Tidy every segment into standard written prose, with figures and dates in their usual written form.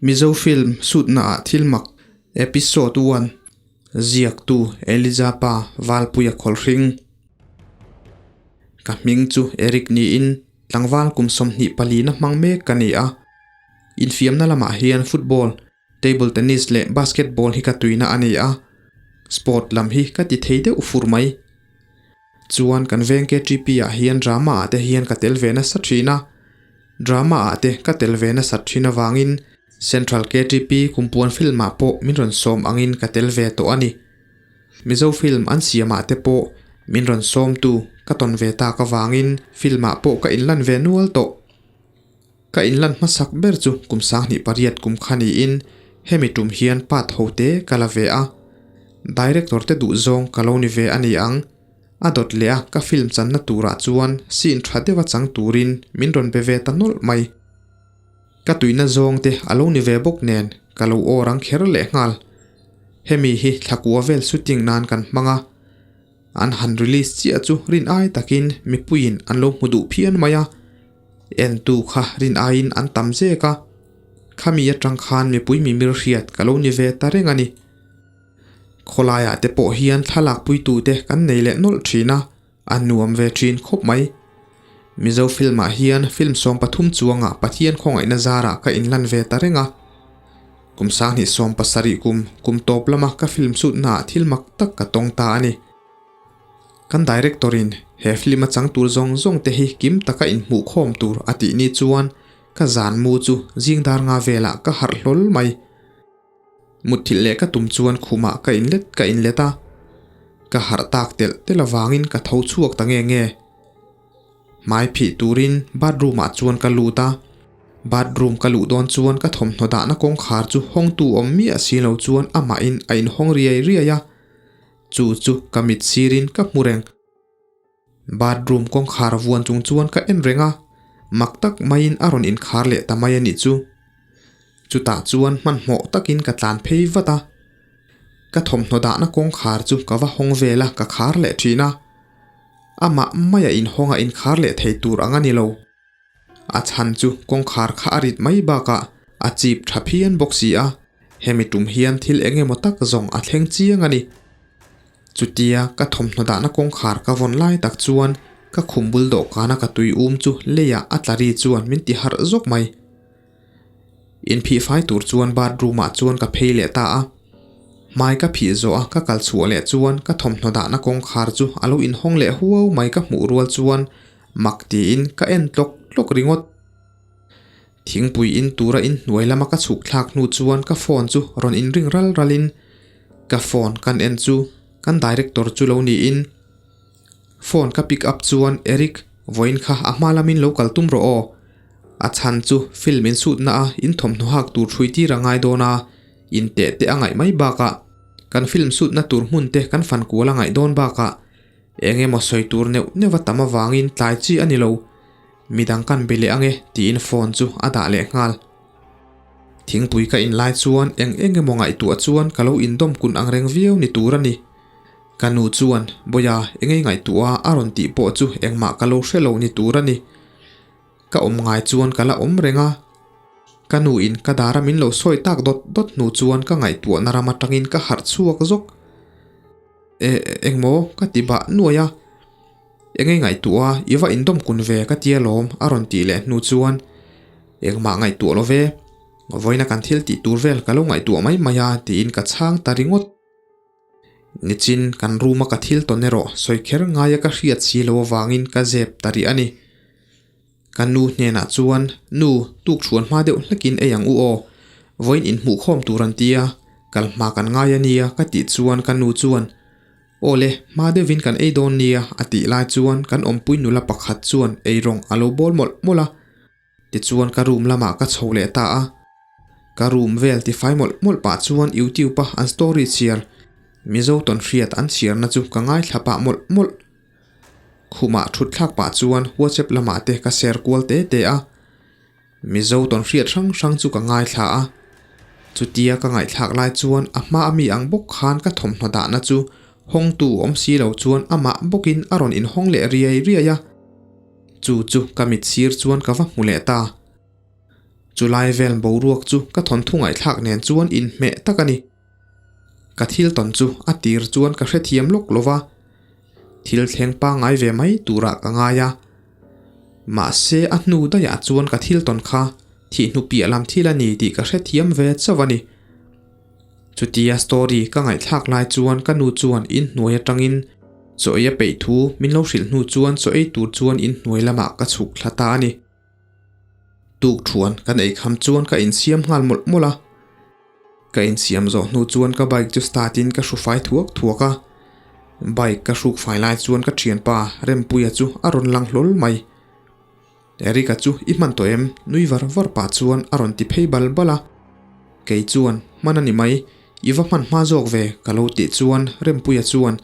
Mizo film shoot na ah thil mak episode one ziaktu Eliza pa Valpuia Khawlhring. Ka hming chu Eric niin tlangval kum 24 na hmang mek ka ni a. Infiamna lamah hian football, table tennis leh basketball hi ka tuina a ni a. Sport lam hi ka ti thei deuh fur mai. Chuan kan veng KTP ah hian drama ah te hian ka tel ve nasa thin a. Drama ah te ka tel ve nasat thin avangin Central KTP kumpuan film ah pawh min rawn sawm angin ka tel ve tawh a ni. Mizo film an siam ah te pawh min rawn sawm tu ka tawn ve tak avangin film ah pawh ka inlan ve nual tawh. Ka inlan hmasak ber chu kum 2008 kum kha niin hemi tum hian part ho te ka la ve a. Director te duh zawng ka lo ni ve a ni ang. A dawt leh a ka film channa turah chuan scene tha deuha chang turin min rawn be ve ta nawlh mai. Ka tuina zawng te a lo ni ve bawk nen ka lo aw rang kher leh nghal. Hemi hi thlakua vel shooting nan kan hmang a. An han release chiah chu rin ai takin mipuiin an lo hmu duh phian mai a. Entu kha rin aiin an tam zek a. Khami atang khan mipui mimir hriat ka lo ni ve ta reng a ni. Khawlaiah te pawh hian thlalak puitute kan nei leh nawlh thin a, a nuam ve thin khawp mai. Mizo film ah hian film 13 chuangah Pathian khawngaihna zarah ka inlan ve ta reng a. Kum 2017 kum kum tawp lama ka film shoot naah thil mak tak ka tawng ta a ni. Kan director in he film a chang tur zawng zawng te hi kim taka inhmuh khawm tur a tih ni chuan ka zan mu chu zing dar nga velah ka harh hlawl mai. Mutthilh leh ka tum chuan khumah ka inlet ka inlet a, ka harh tak telh telh avangin ka tho chhuak ta nge nge. Hmai phih turin bathroom ah chuan ka lut a, bathroom ka luh dawn chuan ka thawmhnaw dahna kawngkhar chu hawngtu awm miah si lo chuan amahin a inhawng riai riai a, chu chu ka mit sirin ka hmu reng. Bathroom kawngkhar vuan chung chuan ka en reng a, mak tak maiin a rawn inkhar leh ta mai a nih chu. Chutah chuan hmanhmawh takin ka tlan phei vat a, ka thawmhnaw dahna kawngkhar chu ka va hawng vel a, ka khar leh thin a. Amah maia inhawng a inkhar leh thei tur ang a ni lo. A chhan chu kawngkhar kha a rit mai bakah a chip tha phian bawk si a, hemi tum hian thil eng emaw tak zawng a thleng chiang a ni. Chutia ka thawmhnaw dahna kawngkhar ka vawn lai tak chuan ka khum bul dawhkana ka tui um chu leiah a tla ri chuan min ti harh zawk mai. Inphih fai tur chuan bathroom ah chuan ka phei leh ta a. Hmai ka phih zawh a ka kal chhuah leh chuan ka thawmhnaw dahna kawngkhar chu a lo inhawng leh huau mai ka hmuh rual chuan mak tiin ka en tlawk tlawk ringawt. Thingpui in tura inhnuai lama ka chhuk thlak hnu chuan ka phone chu rawn inring ral ralin ka phone kan en chu kan director chu lo niin phone ka pick up chuan Eric vawiin kha a hma lamin lo kal tum rawh aw. A chhan chu film in shoot na a in thawmhnaw hak tur hrui tir a ngai dawn a, in teh te a ngaih mai bakah kan film shoot na tur hmun te kan fan kual a ngaih dawn bakah eng emaw sawi tur neuh neuh a tam avangin tlai chi a ni lo. Midang kan be leh ange tiin phone chu a dah leh nghal. Thingpui ka in lai chuan eng eng emaw ngaihtuah chuan ka lo indawm kun ang reng viau ni tur a ni. Ka nu chuan, Bawia, engei ngaihtuah a a rawn tih pawh chu engmah ka lo hre lo ni tur a ni. Ka awm ngai chuan ka la awm reng a. Ka nu in ka dara min lo sawi tak dawt dawt hnu chuan ka ngaihtuahna ram atangin ka harh chhuak zawk. E, engmaw ka ti bah nuai a. Engei ngaihtuah a, i va indawm kun ve ka tia lawm a rawn tih leh hnu chuan engmah ngaihtuah lo ve. Vawiina kan thil tih tur vel ka lo ngaihtuah mai mai a tiin ka chhang ta ringawt. Nichin kan room a ka thil tawn erawh sawi kher ngaia ka hriat si lo avangin ka zep ta rih a ni. Ka nu hnenah chuan, Nu, tuk chhuan hma deuh hlekin ei ang u aw. Vawiin inhmuhkhawm tur an ti a, kal hma kan ngai a nia ka tih chuan ka nu chuan, Aw le, hma deuhin kan ei dawn nia a tih lai chuan kan awmpui nula pakhat chuan ei rawng a lo bawl mawlh mawlh a. Tichuan ka room lamah ka chho leh ta a. Ka room vel tifai mawlh mawlh pah chuan YouTube a an story chhiar Mizo tawnhriat an chhiarna chu ka ngaithla pah mawlh mawlh. Khumah thut thlak pah chuan WhatsApp lamah te ka share kual te te a. Mizo tawnhriat hrang hrang chu ka ngaithla a. Chutia ka ngaihthlak lai chuan a hma ami ang bawk khan ka thawmhnaw dahna chu hawngtu awm si lo chuan amah bawkin a rawn inhawng leh riai riai a. Chu chu ka mit sir chuan ka va hmu leh ta. Chulai vel boruak chu ka thawnthu ngaihthlak nen chuan inhmeh tak a ni. Ka thil tawn chu a tir chuan ka hrethiam lawk lo va, thil thleng pangngai ve mai turah ka ngai a. Mahse a hnu daihah chuan ka thil tawn kha thih hnu piah lam thil a ni tih ka hrethiam ve chauh a ni. Chutia story ka ngaihthlak lai chuan ka nu chuan inhnuai atangin chaw ei a peih thu min lo hrilh hnu chuan chaw ei tur chuan inhnuai lamah ka chhuk thla ta a ni. Tuk thuan kan ei kham chuan ka insiam nghal mawlh mawlh a. Ka insiam zawh hnu chuan ka bike chu start in ka hru fai thuak thuak a. Bike ka hruk fai lai chuan ka thianpa Rempuia chu a rawn lang hlawl mai. Eric-a chu i hman tawh em? Nui var var pah chuan a rawn ti phei bal bal a. Kei chuan, Hman a ni mai, i va hman hma zawk ve ka lo tih chuan Rempuia chuan,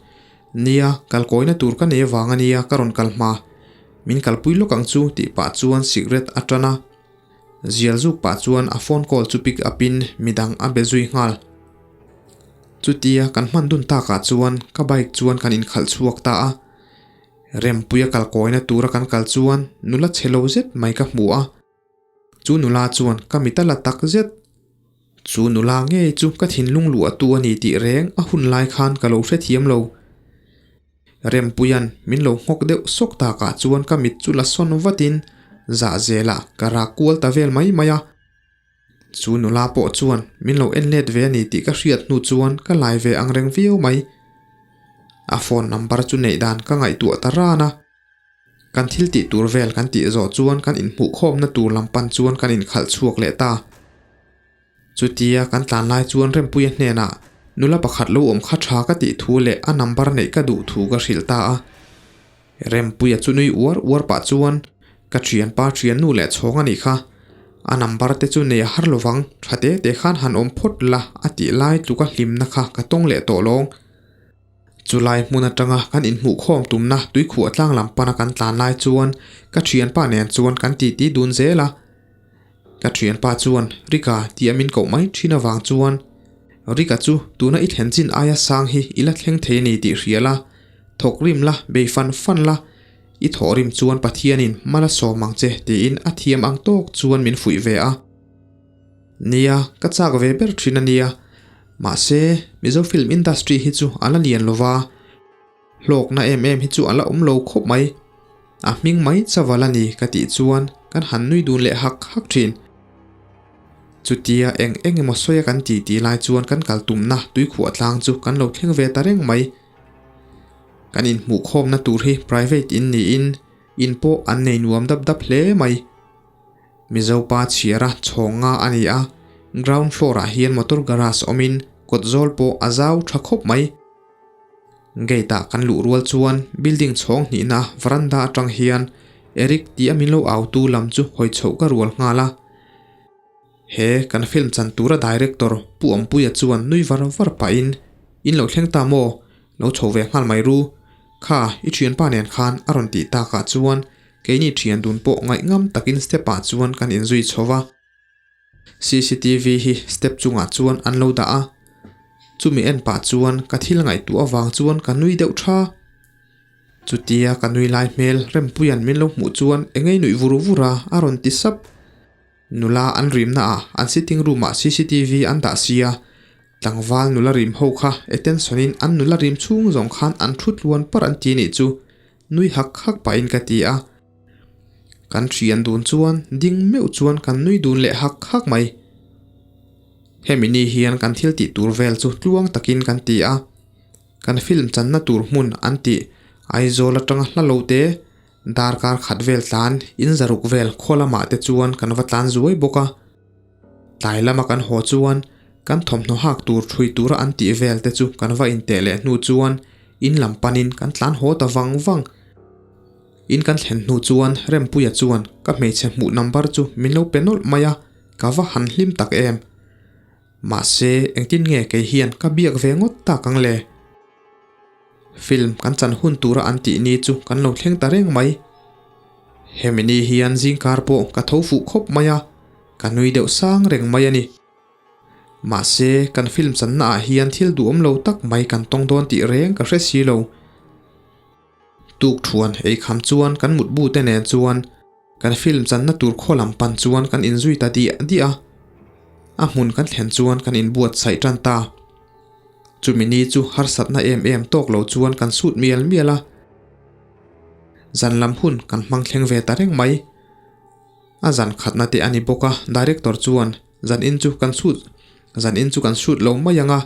Nia, kalkawina tur ka nei avang a nia ka rawn kal hma. Min kalpui lawk ang chu tih pah chuan cigarette a tan a. Zial zuk pah chuan a phone call chu pick up in midang a be zui nghal. Chutia kan hman dun takah chuan ka bike chuan kan inkhalh chhuak ta a. Rempuia kalkawina tura kan kal chuan nula chhe lo zet mai ka hmu a. Chu nula chuan ka mit a la tak zet. Chu nula ngei chu ka thinlung luh a tu a ni tih reng a hun lai khan ka lo hrethiam lo. Rempuia'n min lo nghawk deuh sawk takah chuan ka mit chu la sawn vatin zah zelah ka rak kual ta vel mai mai a. Chu nula pawh chuan min lo en let ve a ni tih ka hriat hnu chuan ka lai ve ang reng viau mai. A phone number chu neih dan ka ngaihtuah ta ran a. Kan thil tih tur vel kan tih zawh chuan kan inhmuhkhawmna tur lam pan chuan kan inkhalh chhuak leh ta. Chutia kan tlan lai chuan Rempuia hnenah nula pakhat lo awm kha tha ka tih thu leh a number neih ka duh thu ka hrilh ta a. Rempuia chu nui uar uar pah chuan ka thianpa thiannu leh chhawng a nih kha. A number te chu nei a har lovang, tha te te khan han awm phawt la a tih lai tluka hlimna kha ka tawng leh tawh lawng. Chulai hmun atanga kan inhmuhkhawm tumna tuikhuah tlang lam pana kan tlan lai chuan ka thianpa nen chuan kan titi dun zel a. Ka thianpa chuan Rika tih a min koh mai thin avang chuan Rika chu tuna i thlen chin aia sang hi i la thleng thei a ni tih hria la, thawk rim la, bei fan fan la, i thawh rim chuan Pathianin mal a sawm ang che tiin a thiam ang tawk chuan min fuih ve a. Nia, ka chak ve ber thin a nia. Mahse, Mizo film industry hi chu a la lian lo va, hlawkna em em hi chu a la awm lo khawp mai. A hming mai chaval a ni ka tih chuan kan han nui dun leh hak hak thin. Chutia eng eng emaw sawi a kan ti tih lai chuan kan kal tumna tuikhuah tlang chu kan lo thleng ve ta reng mai. Kan inhmuhkhawmna tur hi private in niin in pawh an nei nuam dap dap hle mai. Mizo pa chhiara chhawng nga a ni a, ground floor ah hian motor garage awmin kawt zawl pawh a zau tha khawp mai. Gate ah kan luh rual chuan building chhawng hnihna veranda atang hian Eric tih a min lo au tu lam chu hawi chhoh ka rual nghal a. He kan film chan tura director Pu Awmpuia chuan nui var var pahin In lo thleng ta maw? Lo chho ve nghal mai ru. Kha i thianpa nen khan a rawn tih takah chuan Keini thian dun pawh ngaihngam takin step ah chuan kan inzui chho va. Cctv hi step chungah chuan an lo dah a, chumi en pah chuan ka thil ngaihtuah avang chuan ka nui deuh tha. Chutia ka nui lai hmel Rempuia'n min lo hmuh chuan engei nuih vur vur a a rawn ti sap. Nula an rimna ah an sitting room ah cctv an dah sia, tlangval nula rim ho kha attention in an nula rim chhung zawng khan an thu tluan par an ti nih chu. Nui hak hak pahin ka ti a. Kan thian dun chuan ding meuh chuan kan nui dun leh hak hak mai. Hemi ni hian kan thil tih tur vel chu tluang takin kan ti a. Kan film channa tur hmun an tih Aizawl atanga hla lo te, darkar khat vel tlan in zaruk vel khaw lamah te chuan kan va tlan zuai bawk a. Tlai lama kan haw chuan kan thawmhnaw hak tur thui tura an tih vel te chu kan va inteh leh hnu chuan in lam panin kan tlan haw ta vang vang. In kan thlen hnu chuan Rempuia chuan ka hmeichhe hmuh number chu min lo pe nawlh mai a, ka va han hlim tak em. Mahse engtin nge kei hian ka biak ve ngawt tak ang le? Film kan chan hun tura an tih ni chu kan lo thleng ta reng mai. Hemi ni hian zingkar pawh ka tho fuh khawp mai a, ka nui deuh sang reng mai a ni. Mahse, kan film channa ah hian thil duhawm lo tak mai kan tawng dawn tih reng ka hre si lo. Tuk thuan ei kham chuan kan mutbu te nen chuan. Kan film channa tur khaw lam pan chuan kan inzui ta diah diah a, a hmun kan thlen chuan kan inbuatsaih tan ta. Chumi ni chu harsatna em em tawk lo chuan kan sut mial mial a, zan lam hun kan hmang thleng ve ta reng mai. A zan khatna te a ni bawk a, director chuan zan in chu kan sut zan in chu kan sut lo mai ang a,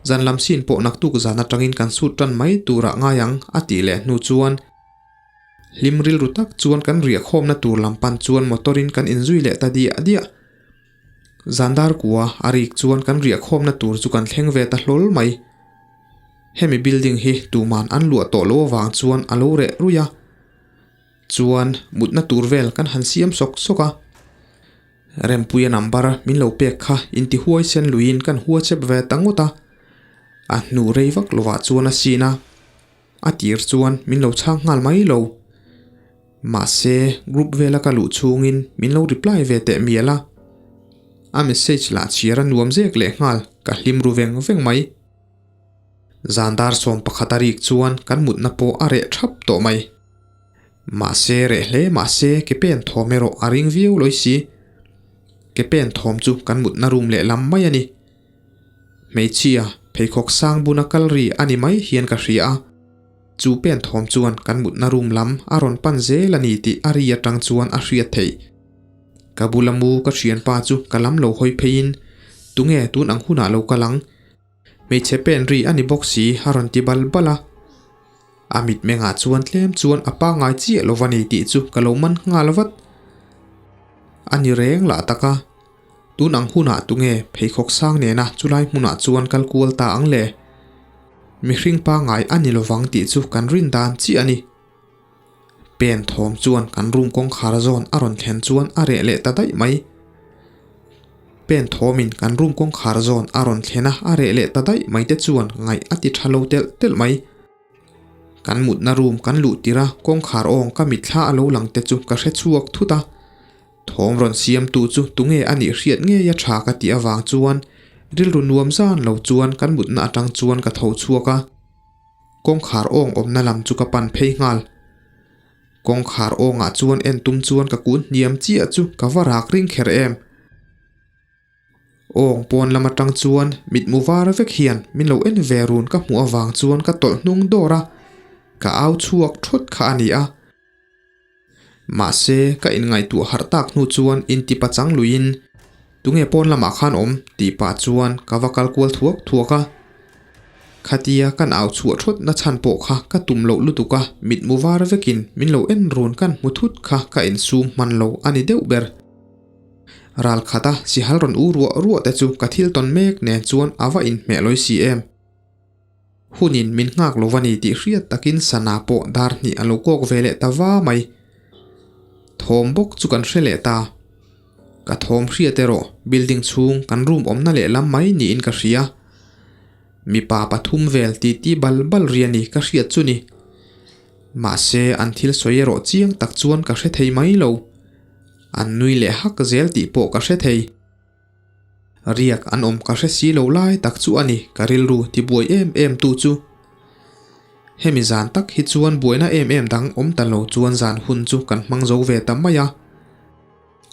zan lam scene pawh naktuk zan atangin kan sut tan mai turah ngai ang a tih leh hnu chuan Hlim rilru tak chuan kan riahkhawmna tur lam pan chuan motor in kan inzui leh ta diah diah. Zandar kua a rik chuan kan riahkhawmna tur chu kan thleng ve ta hlawl mai. Hemi building hi tuman an luah tawh lo avang chuan a lo reh ruih a. Chuan mutna tur vel kan han siam sawk sawk a. Rempuia number min lo pek kha inti huai sen luiin kan hua chep ve ta ngawt a. A hnu rei vak lovah chuan a sin a. A tir chuan min lo chhang nghal mai lo. Mahse, group vela ka luh chhungin min lo reply ve teh mial a. A message lah chhiar a nuam zek leh nghal, ka hlim ru veng veng mai. Zan dar 11 a rik chuan kan mutna pawh a reh thap tawh mai. Mahse, reh hle mahse ke pen thawm erawh a ring viau lawi si. Ke pen thawm chu kan mutna room lehlam mai a ni. Hmeichhia, pheikhawk sang buna kal ri a ni mai hian ka hria a, chu pen thawm chuan kan mutna room lam a rawn pan zel a ni tih a ri atang chuan a hriat theih. Ka bula mu ka thianpa chu ka lam lo hawi pheiin, Tunge tun ang hunah lo kal ang? Hmeichhe pen ri a ni bawk si a rawn ti bal bal a. A mitmengah chuan tlem chuan a pangngai chiah lo va ni tih chu ka lo man nghal vat. A ni reng lah tak a. Tun ang hunah tunge pheikhawk sang nena chulai hmunah chuan kal kual ta ang le? Mihring pangngai a ni lovang tih chu kan rin dan chiah a ni. Pen thawm chuan kan room kawngkhar zawn a rawn thlen chuan a reh leh ta daih mai. Pen thawmin kan room kawngkhar zawn a rawn thlen a, a reh leh ta daih mai te chuan ngaih a ti tha lo telh telh mai. Kan mutna room kan luh tirh a kawngkhar awng ka mitthla a lo lang te chu ka hre chhuak thut a. Thawm rawn siamtu chu tunge a nih hriat ngei a tha ka tih avang chuan rilru nuam zan lo chuan kan mutna atang chuan ka tho chhuak a, kawngkhar awng awmna lam chu ka pan phei nghal. Kawngkhar awngah chuan en tum chuan ka kun hniam chiah chu ka va rak ring kher em. Awng pawn lam atang chuan mitmu var vek hian min lo en ve run ka hmuh avang chuan ka tawlh hnung dawr a, ka au chhuak thawt kha a ni a. Mahse, ka inngaihtuah harh tak hnu chuan inti pachang luiin, Tunge pawn lamah khan awm? tih pah chuan ka va kal kual thuak thuak a. Khatia kan au chhuah thawt na chhan pawh kha ka tum loh lutuk a, mitmu var vekin min lo en run kan hmu thut kha ka insum hman lo a ni deuh ber. Ral khata sihal rawn u ruah ruah te chu ka thil tawn mek nen chuan a va inhmeh lawi si em. Hunin min nghak lo va ni tih hriat takin sana pawh dar hnih a lo kawk ve leh ta va mai. Thawm bawk chu kan hre leh ta. Ka thawm hriat erawh building chhung kan room awmna lehlam mai niin ka hria. Mipa pathum vel titi bal bal ri a ni ka hriat chu ni. Mahse an thil sawi erawh chiang tak chuan ka hre thei mai lo. An nui leh hak zel tih pawh ka hre thei. Riak an awm ka hre si lo lai tak chu a ni ka rilru tibuai em em tu chu. Hemi zan tak hi chuan buaina em em dang awm ta lo chuan zan hun chu kan hmang zo ve ta mai a.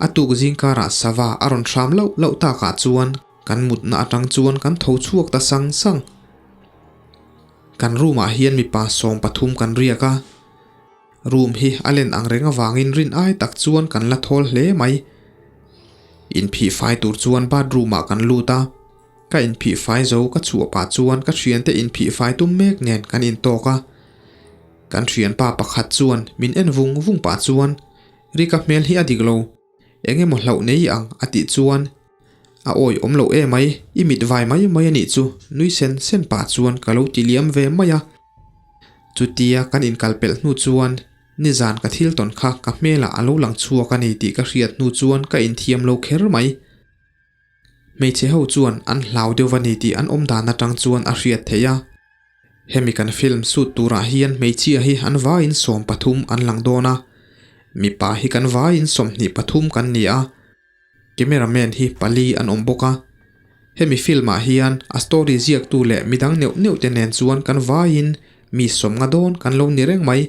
A tuk zingkarah sava a rawn hram loh loh takah chuan kan mutna atang chuan kan tho chhuak ta sang sang. Kan room ah hian mipa 13 kan riak a. Room hi a len ang reng avangin rin ai tak chuan kan la thawl hle mai. Inphih fai tur chuan bathroom ah kan lut a, ka inphih fai zo ka chhuah pah chuan ka thiante inphih fai tum mek nen kan intawk a. Kan thianpa pakhat chuan min en vung vung pah chuan Rika hmel hi a dik lo, eng emaw hlauh nei ang a tih chuan a awi awm loh emai, i mit vai mai mai a nih chu nui sen sen pah chuan ka lo ti liam ve mai a. Chutia kan inkal pelh hnu chuan nizan ka thil tawn kha ka hmelah a lo lang chhuak a ni tih ka hriat hnu chuan ka inthiam lo kher mai. Hmeichhe ho chuan an hlau deuh a ni tih an awm dan atang chuan a hriat theih a. Hemi kan film shoot turah hian hmeichhia hi an vaiin 13 an lang dawn a, mipa hi kan vaiin 23 kan ni a. Cameraman hi pali an awm bawk a, hemi film ah hian a story ziaktu leh midang neuh neuh te nen chuan kan vaiin mi 50 dawn kan lo ni reng mai.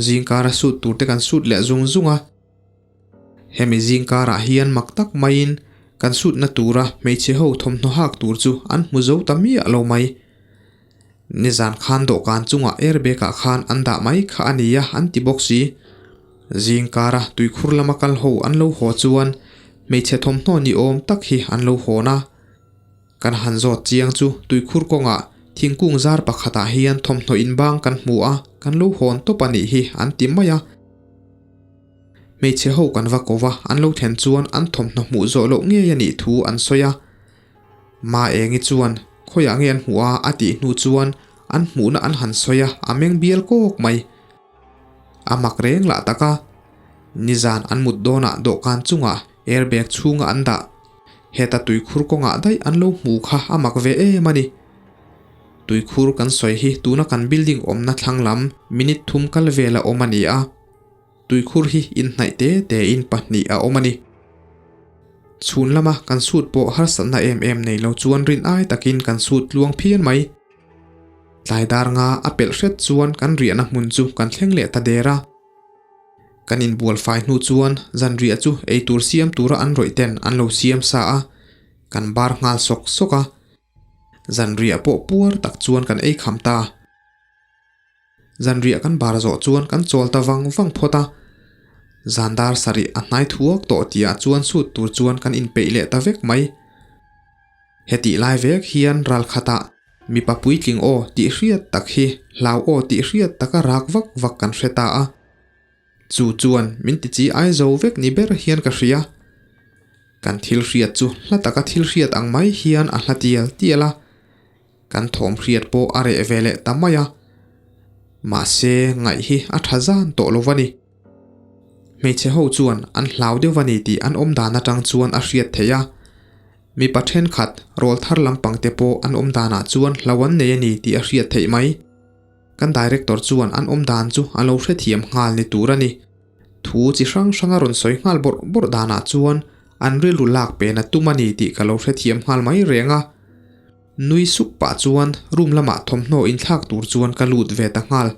Zingkara shoot tur te kan shoot leh zung zung a. Hemi zing karah hian mak tak maiin kan sutna tura hmeichhe ho thawmhnaw hak tur chu an hmu zo ta miah lo mai. Nizan khan dawhkan chungah airbag ah khan an dah mai kha a nia an ti bawk si. Zing kara tuikhur lama kal ho an lo haw chuan hmeichhe thawmhnaw ni awm tak hi an lo hawn a. Kan han zawt chiang chu tuikhur kawngah thingkung zar pakhatah hian thawmhnaw inbang kan hmu a, kan lo hawn tawp a nih hi an ti mai a. Hmeichhe ho kan va ko va, an lo thlen chuan an thawmhnaw hmuh zawh loh ngei a nih thu an sawi a. Ma Engi chuan khawiah nge an hmuh a a tih hnu chuan an hmuhna an han sawi a, a meng bial kawk mai. A mak reng lah tak a, nizan an mut dawnah dawhkan chungah airbag chhunga an dah. Heta tuikhur kawngah daih an lo hmu kha a mak ve em a ni. Tuikhur kan sawi hi tuna kan building awmna thlang lam minute thum kal vela awm a ni a. Tuikhur hi inhnaih te tein pahnih a awm a ni. Chhun lama kan sut pawh harsatna em em nei lo chuan rin ai takin kan sut tluang phian mai. Tlai dar nga a pelh hret chuan kan riahna hmun chu kan thleng leh ta der a. Kan inbual fai hnu chuan zanriah chu eitur siam tura an rawih ten an lo siam sa a, kan bar nghal sawk sawk a. Zanriah pawh puar tak chuan kan ei kham ta. Zanriah kan bar zawh chuan kan chawl ta vang vang phawt a, zan dar sarih a hnai thuak tawh tihah chuan sut tur chuan kan inpeih leh ta vek mai. Hetih lai vek hian ral khatah mipa puitling aw tih hriat tak hi hlau aw tih hriat taka rak vak vak kan hre ta a. Chu chuan min ti chi ai zo vek ni ber hian ka hria. Kan thil hriat chu hla taka thil hriat ang mai hian a hla tial tial a. Kan thawm hriat pawh a reh ve leh ta mai a, mahse ngaih hi a tha zan tawh lo va ni. Hmeichhe ho chuan an hlau deuh va ni tih an awm dan atang chuan a hriat theih a, mipa thenkhat rawl thar lampang te pawh an awm danah chuan hlau an nei a ni tih a hriat theih mai. Kan director chuan an awm dan chu a lo hrethiam nghal ni tur a ni. Thu chi hrang hrang a rawn sawi nghal bawrh bawrh danah chuan an rilru lak pen a tum a ni tih ka lo hrethiam nghal mai reng a. Nui sup pah chuan room lamah thawmhnaw inthlak tur chuan ka lut ve ta nghal.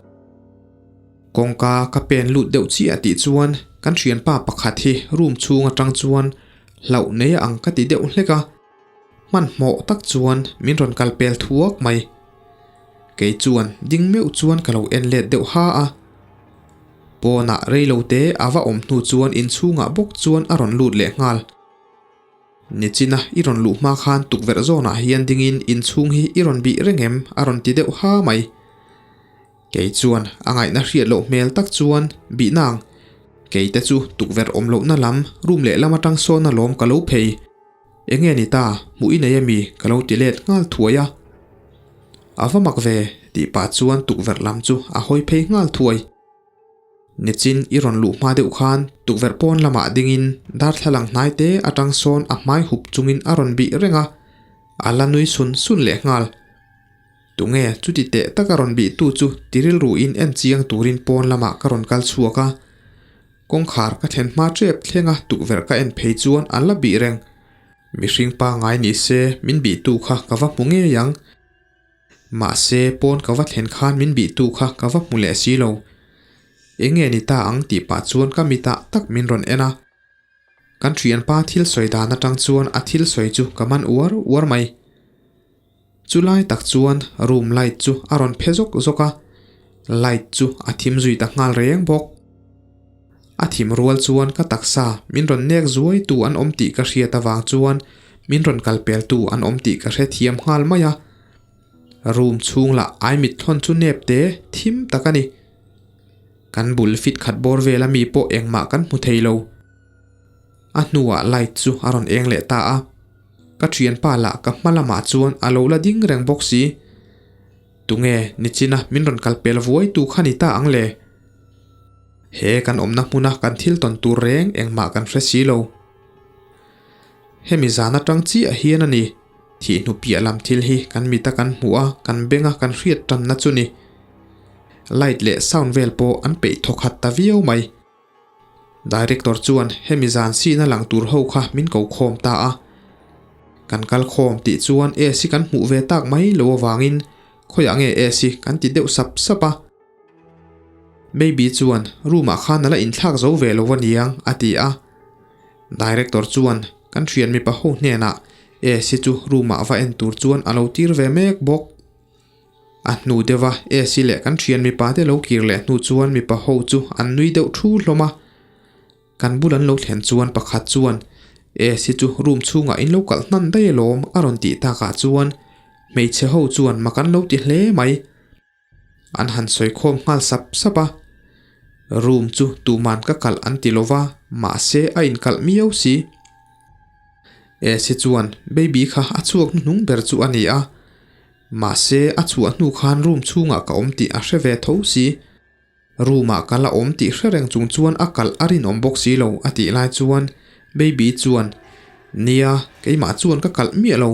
Kawngka ka pen lut deuh chiah tih chuan kan thianpa pakhat hi room chhung atang chuan hlauh nei ang ka ti deuh hlek a, hmanhmawh tak chuan min rawn kal pel thuak mai. Kei chuan ding meuh chuan ka lo en let deuh ha a. Pawnah reilote a va awm hnu chuan inchhungah bawk chuan a rawn lut leh nghal. Nichina i rawn luh hma khan tukverh zawnah hian dingin inchhung hi i rawn bih reng em? a rawn ti deuh ha mai. Kei chuan a ngaihna hriat loh hmel tak chuan bih nang. Kei te chu tukverh awm lohna lam room lehlam atang sawn alawm ka lo phei. Enge ni ta, hmuh i nei ami? ka lo ti let nghal thuai a. A va mak ve, tih pah chuan tukverh lam chu a hawi phei nghal thuai. Nichin i rawn luh hma deuh khan tukverh pawn lamah dingin darthlalang hnai te atang sawn a hmai hup chungin a rawn bih reng a, a la nui sun sun leh nghal. Tunge chuti teh taka rawn bih tu chu ti rilruin en chiang turin pawn lamah ka rawn kal chhuak a. Kawngkhar ka thlen hma tep thleng a tukverh ka en phei chuan an la bih reng. Mihring pangngai ni se min bih tu kha ka va hmu ngei ang. Mahse pawn ka va thlen khan min bih tu kha ka va hmu leh si lo. Enge ni ta ang tih pah chuan ka mitah tak min rawn en a. Kan thianpa thil sawi dan atang chuan a thil sawi chu ka man uar uar mai. Chu lai tak chuan room light chu a rawn phe zawk zawk a, light chu a thim zui ta nghal reng bawk. A thim rual chuan ka taksa min rawn nek zuai tu an awm tih ka hriat avang chuan min rawn kal pel tu an awm tih ka hrethiam nghal mai a. Room chhung lah ai mit thlawn chu nep te thim tak a ni. Kan bul fit khat bawr vel ami pawh engmah kan hmu thei lo. A hnuah light chu a rawn eng leh ta a. Ka thianpa lah ka hma lamah chuan a lo la ding reng bawk si. Tunge nichina min rawn kal pel vuai tu kha ni ta ang le? He kan awmna hmuna kan thil tawn tur reng engmah kan hre si lo. Hemi zan atang chiah hian a ni, thih hnu piah lam thil hi kan mita kan hmuh a, kan benga kan hriat tanna chu ni. Light leh sound vel pawh an peih thawkhat ta viau mai. Director chuan hemi zan sihna lang tur ho kha min ko khawm ta a. Kan kal khawm tih chuan AC kan hmuh ve tak mai lo avangin khawiah nge AC kan ti deuh sap sap a. Baby chuan room ah khan a la inthlak zo ve lo aniang a ti a. Director chuan kan thian mipa ho hnenah AC chu room ah va en tur chuan a lo tir ve mek bawk. A hnu deuha AC leh kan thian mipa te lo kir leh hnu chuan mipa ho chu an nui deuh thu hlawm a. Kan bul an lo thlen chuan pakhat chuan AC chu room chhungah in lo kalh hnan daih alawm a rawn tih takah chuan hmeichhe ho chuan mak an lo ti hle mai. An han sawi khawm nghal sap sap a, room chu tuman ka kalh an ti lova mahse a inkalh miau si. Esi chuan baby kha a chhuak hnuhnung ber chu a ni a, mahse a chhuah hnu khan room chhungah ka awm tih a hre ve tho si. Room ah ka la awm tih hre reng chung chuan a kalh a rinawm bawk si lo a tih lai chuan Baby chuan, Nia, keimah chuan ka kalh miah lo.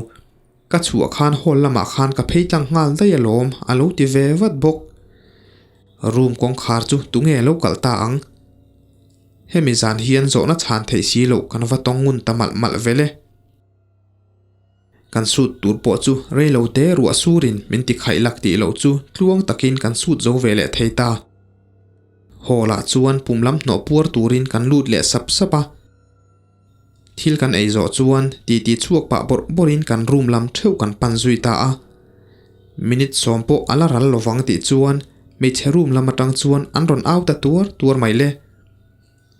Ka chhuah khan hall lamah khan ka phei tlang nghal daih alawm a lo ti ve vat bawk. Room kawngkhar chu tunge lo kalh ta ang? Hemi zan hian zawhna chhan theih si loh kan va tawng ngun ta malh malh vel e. Kan sut tur pawh chu rei lo te ruah surin min ti khaih lak tih loh chu tluang takin kan sut zo ve leh thei ta. Hall ah chuan pum lam hnawh puar turin kan lut leh sap sap a. Thil kan ei zawh chuan titi chhuak pah bawrh bawrhin kan room lam theuh kan pan zui ta a. Minute sawm pawh a la ral lovang tih chuan hmeichhe room lam atang chuan an rawn au ta tuar tuar mai le.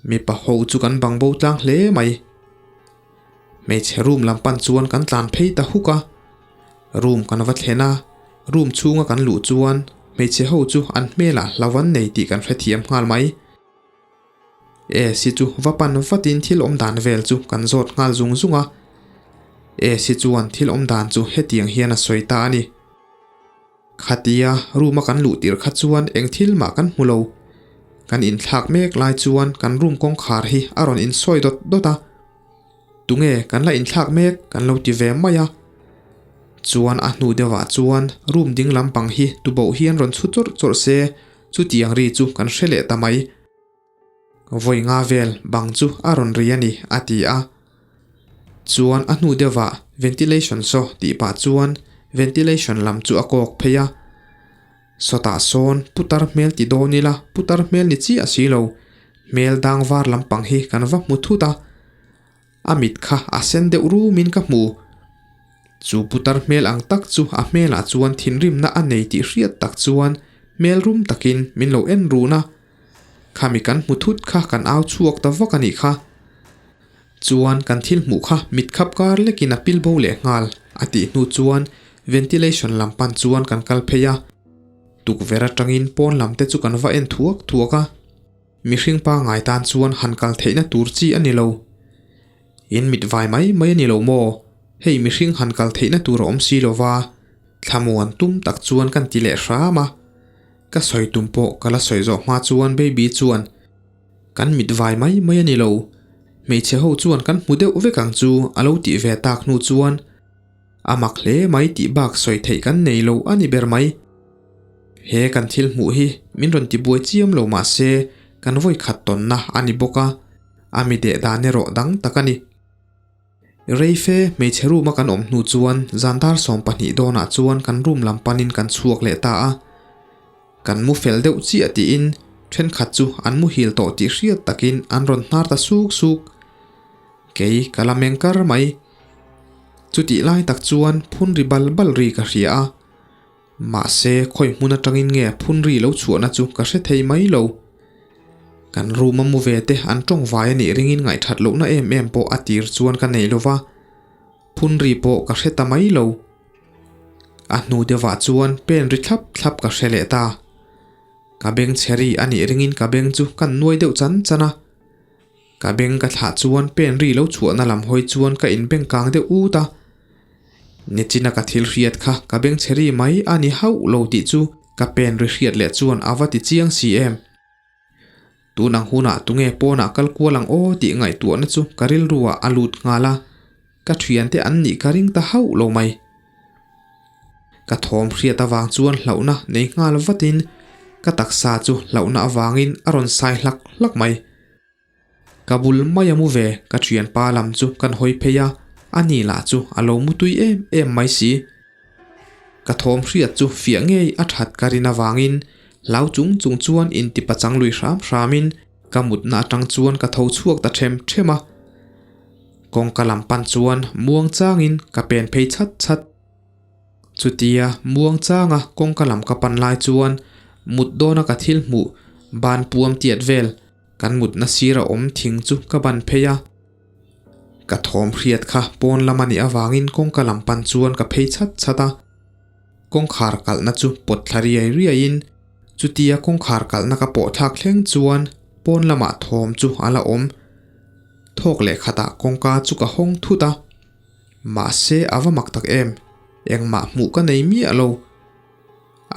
Mipa ho chu kan bang bo tlang hle mai. Hmeichhe room lam pan chuan kan tlan phei ta huk a. Room kan va thlen a, room chhunga kan luh chuan hmeichhe ho chu an hmelah hlau an nei tih kan hrethiam nghal mai. Esi chu va pan vatin thil awm dan vel chu kan zawt nghal zung zung a. Esi chuan thil awm dan chu hetiang hian a sawi ta a ni. Khatia room a kan luh tir kha chuan eng thil mah kan hmu lo. Kan inthlak mek lai chuan kan room kawngkhar hi a rawn insawi dawt dawt a. Tunge kan la inthlak mek kan lo ti ve mai a. Chuan a hnu deuhah chuan room ding lampang hi tuboh hian rawn chhu chawrh chawrh se chutiang ri chu kan hre leh ta mai. Vawi nga vel bang chu a rawn ri a ni a ti a. Chuan a hnu deuhah ventilation saw tih pah chuan ventilation lam chu a kawk phei a. Sawtah sawn putar hmel ti dawn ila putar hmel ni chiah si lo, hmel dang var lampang hi kan va hmu thut a. A mit kha a sen deuh rumin ka hmu. Chu putar hmel ang tak chu a hmelah chuan thinrimna a nei tih hriat tak chuan hmel rum takin min lo en run a. Khami kan hmu thut kha kan au chhuak ta vak a nih kha. Chuan kan thil hmuh kha mit khap kar lekin a pil bo leh nghal a tih hnu chuan ventilation lam pan chuan kan kal phei a. Tukverh atangin pawn lam te chu kan va en thuak thuak a. Mihring pangngai tan chuan han kal theihna tur chi a ni lo. In mit vai mai mai a ni lo maw? Hei mihring han kal theihna tur a awm si lo va, thlamuan tum tak chuan kan ti leh hram a. Ka sawi tum pawh ka la sawi zawh hma chuan baby chuan, Kan mit vai mai mai a ni lo. Hmeichhe ho chuan kan hmu deuh vek ang chu a lo tih ve tak hnu chuan, A mak hle mai tih bak sawi theih kan nei lo a ni ber mai. He kan thil hmuh hi min rawn ti buai chiam lo mah se kan vawi khat tawnna a ni bawk a, a mi deh dan erawh dang tak a ni. Reife hmeichhe room a kan awm hnu chuan zan dar 12 dawnah chuan kan room lam panin kan chhuak leh ta a. Kan mu fel deuh chiah tiin thenkhat chu an muhil tawh tih hriat takin an rawn hnar ta suk suk. Kei ka la meng kar mai. Chutih lai tak chuan phun ri bal bal ri ka hria a. Mahse, khawi hmun atangin nge phun ri lo chhuahna chu ka hre thei mai lo. Kan room a mu ve te an tawng vai a nih ringin ngaihthat lohna em em pawh a tir chuan ka nei lova, phun ri pawh ka hre ta mai lo. A hnu deuhah chuan pen ri thlap thlap ka hre leh ta. Ka beng chhe ri a nih ringin ka beng chu kan nuai deuh chan chan a. Ka beng ka thlah chuan pen ri lo chhuahna lam hawi chuan ka inbeng kang deuh ut a. Nichina ka thil hriat kha ka beng chhe ri mai a ni hauh lo tih chu ka pen ri hriat leh chuan a va ti chiang si em. Tun ang hunah tunge pawnah kal kual ang aw tih ngaihtuahna chu ka rilruah a lut nghal a, ka thiante an nih ka ring ta hauh lo mai. Ka thawm hriat avang chuan hlauhna nei nghal vatin ka taksa chu hlauhna avangin a rawn sai hlak hlak mai. Ka bul mai a mu ve, ka thianpa lam chu kan hawi phei a, ani lah chu a lo mu tui em em mai si. Ka thawm hriat chu fiah ngei a that ka rin avangin hlau chung chung chuan inti pachang lui hram hramin ka mutna atang chuan ka tho chhuak ta them them a. Kawngka lam pan chuan muang changin ka pen phei chhat chhat. Chutia muang changa kawngka lam ka pan lai chuan mut dawna ka thil hmuh ban puam tiat vel kan mutna sira awm thing chu ka ban phei a. Ka thawm hriat kha pawn lam a nih avangin kawngka lam pan chuan ka phei chhat chhat a. Kawngkhar kalhna chu pawt thla riai riaiin chutia kawngkhar kalhna ka pawh thlak thleng chuan pawn lamah thawm chu a la awm. Thawk leh khatah kawngka chu ka hawng thut a. Mahse a va mak tak em, engmah hmuh ka nei miah lo.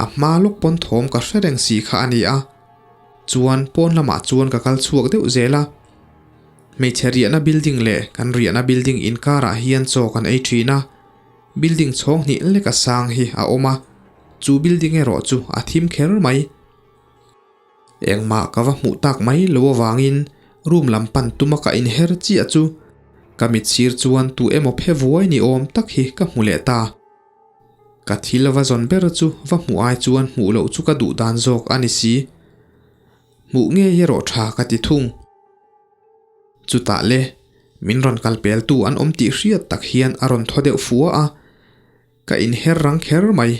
A hma lawk pawn thawm ka hre reng si kha a ni a. Chuan pawn lamah chuan ka kal chhuak deuh zel a. Hmeichhe riahna building leh kan riahna building inkarah hian chaw kan ei thin a. Building chhawng hnih leka sang hi a awm a, chu building erawh chu a thim kher mai. Engmah ka va hmuh tak mai lo avangin room lam pan tuma ka inher chiah chu ka mit sir chuan tu emaw phe vuai ni awm tak hi ka hmu leh ta. Ka thil va zawn ber chu va hmuh ai chuan hmuh loh chu ka duh dan zawk a ni si. Hmuh ngei erawh tha ka ti thung. Chutah le, min rawn kal peltu an awm tih hriat tak hian a rawn thaw deuh fua a, ka inher rang kher mai.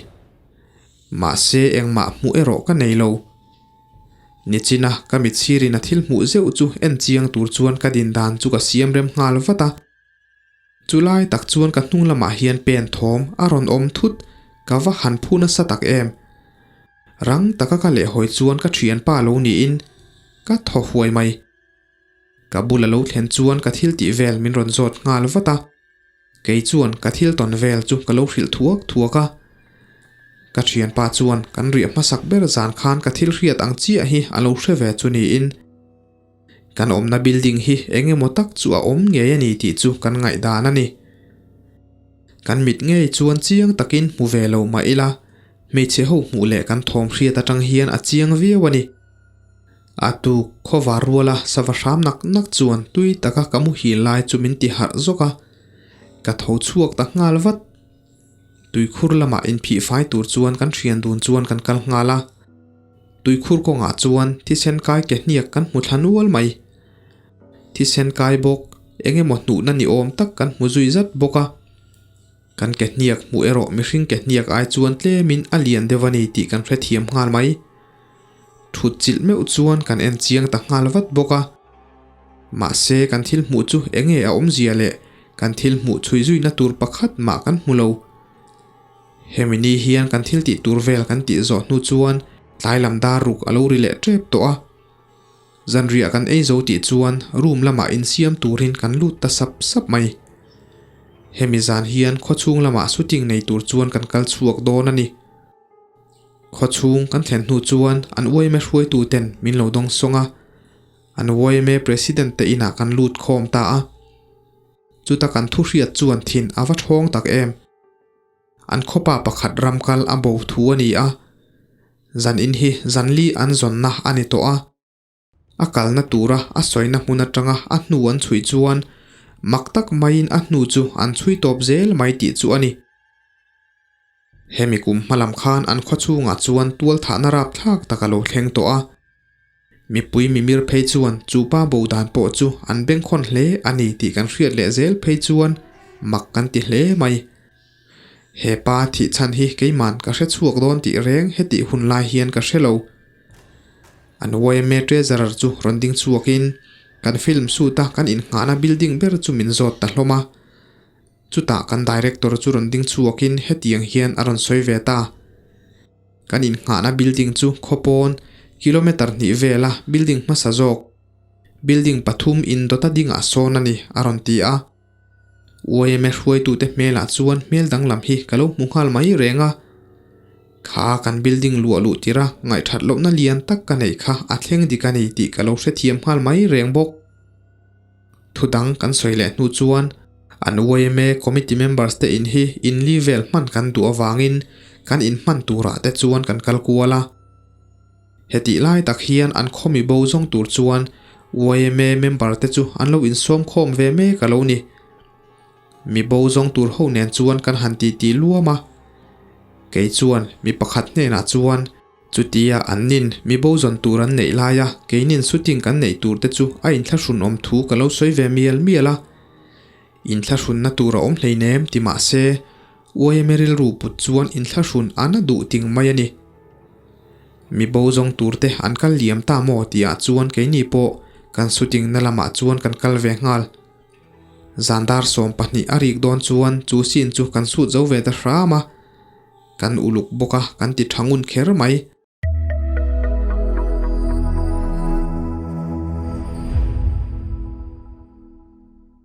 Mahse engmah hmuh erawh ka nei lo. Nichina ka mit sirin a thil hmuh zeuh chu en chiang tur chuan ka din dan chu ka siam rem nghal vat a. Chulai tak chuan ka hnung lamah hian pen thawm a rawn awm thut, ka va han phu nasa tak em. Rang taka ka lehhawi chuan ka thianpa lo niin ka thaw huai mai. Ka bula lo thlen chuan ka thil tih vel min rawn zawt nghal vat a, kei chuan ka thil tawn vel chu ka lo hrilh thuak thuak a. Ka thianpa chuan kan riah hmasak ber zan khan ka thil hriat ang chiah hi a lo hre ve chu niin kan awmna building hi eng emaw tak chu a awm ngei a ni tih chu kan ngaihdan a ni. Kan mit ngei chuan chiang takin hmu ve lo mah ila, hmeichhe ho hmuh leh kan thawm hriat atang hian a chiang viau a ni. A tuk khawvar ruala sava hram nak nak chuan tui taka ka muhil lai chu min ti harh zawk a, ka tho chhuak ta nghal vat. Tuikhur lamah inphih fai tur chuan kan thian dun chuan kan kal nghal a, tuikhur kawngah chuan thisen kai ke hniak kan hmu thla nual mai. Thisen kai bawk eng emaw hnuhna ni awm tak kan hmu zui zat bawk a. Kan ke hniak hmuh erawh mihring ke hniak ai chuan tlemin a lian deuh a ni tih kan hrethiam nghal mai. Thut chilh meuh chuan kan en chiang ta nghal vat bawk a. Mahse kan thil hmuh chu eng nge a awmzia leh kan thil hmuh chhui zuina tur pakhat mah kan hmu lo. Hemi ni hian kan thil tih tur vel kan tih zawh hnu chuan tlai lam dar ruk a lo ri leh tep tawh a. Zanriah kan ei zo tih chuan room lamah insiam turin kan lut ta sap sap mai. Hemi zan hian khawchhung lamah shooting nei tur chuan kan kal chhuak dawn a ni. Khawchhung kan thlen hnu chuan an yma hruaitu ten min lo dawng sawng a, an yma president te inah kan lut khawm ta a. Chuta kan thu hriat chuan thin a va thawng tak em. An khawpa pakhat ram kal a bo thu a ni a, zan in hi zan li an zawnna a ni tawh a. A kalna tura a sawina hmun atanga a hnu an chhui chuan mak tak maiin a hnu chu an chhui tawp zel mai tih chu a ni. Hemi kum hmalam khan an khaw chhungah chuan tualthahna rapthlak tak a lo thleng tawh a. Mipui mimir phei chuan chu pa bo dan pawh chu an bengkhawn hle a ni tih kan hriat leh zel phei chuan mak kan ti hle mai. He pa thih chhan hi keiman ka hre chhuak dawn tih reng hetih hun lai hian ka hre lo. An yma treasurer chu rawn ding chhuakin kan film shoot a kan innghahna building ber chu min zawt ta hlawm a. Chutah kan director chu rawn ding chhuakin hetiang hian a rawn sawi ve ta. Kan innghahna building chu khawpawn kilometer hnih vela building hmasa zawk, building pathum indawta dingah sawn a ni a rawn ti a. Yma hruaitute hmelah chuan hmel danglam hi ka lo hmu nghal mai reng a. Kha kan building luah luh tirh a ngaihthat lohna lian tak ka neih kha a thleng dik a ni tih ka lo hrethiam nghal mai reng bawk. Thu dang kan sawi leh hnu chuan an yma committee members te in hi in li vel hman kan duh avangin kan in hman turah te chuan kan kal kual a. Hetih lai tak hian an khawmi bo zawng tur chuan yma member te chu an lo insawm khawm ve mek a lo ni. Mi bo zawng tur ho nen chuan kan han titi luam a. Kei chuan mi pakhat hnenah chuan chutia an nin mi bo zawn tur an neih laia keinin shooting kan neih tur te chu a inthlahrun awm thu ka lo sawi ve mial mial a. Inthlahrunna tur a awm hleinem ti mah se, YMA rilru put chuan inthlahrun a na duh ting mai a ni. Mi bo zawng tur te an kal liam ta maw tih ah chuan keini pawh kan shooting na lamah chuan kan kal ve nghal. Zan dar 20 a rik dawn chuan chu scene chu kan shoot zo ve ta hram a, kan uluk bawk a kan ti tha ngun kher mai.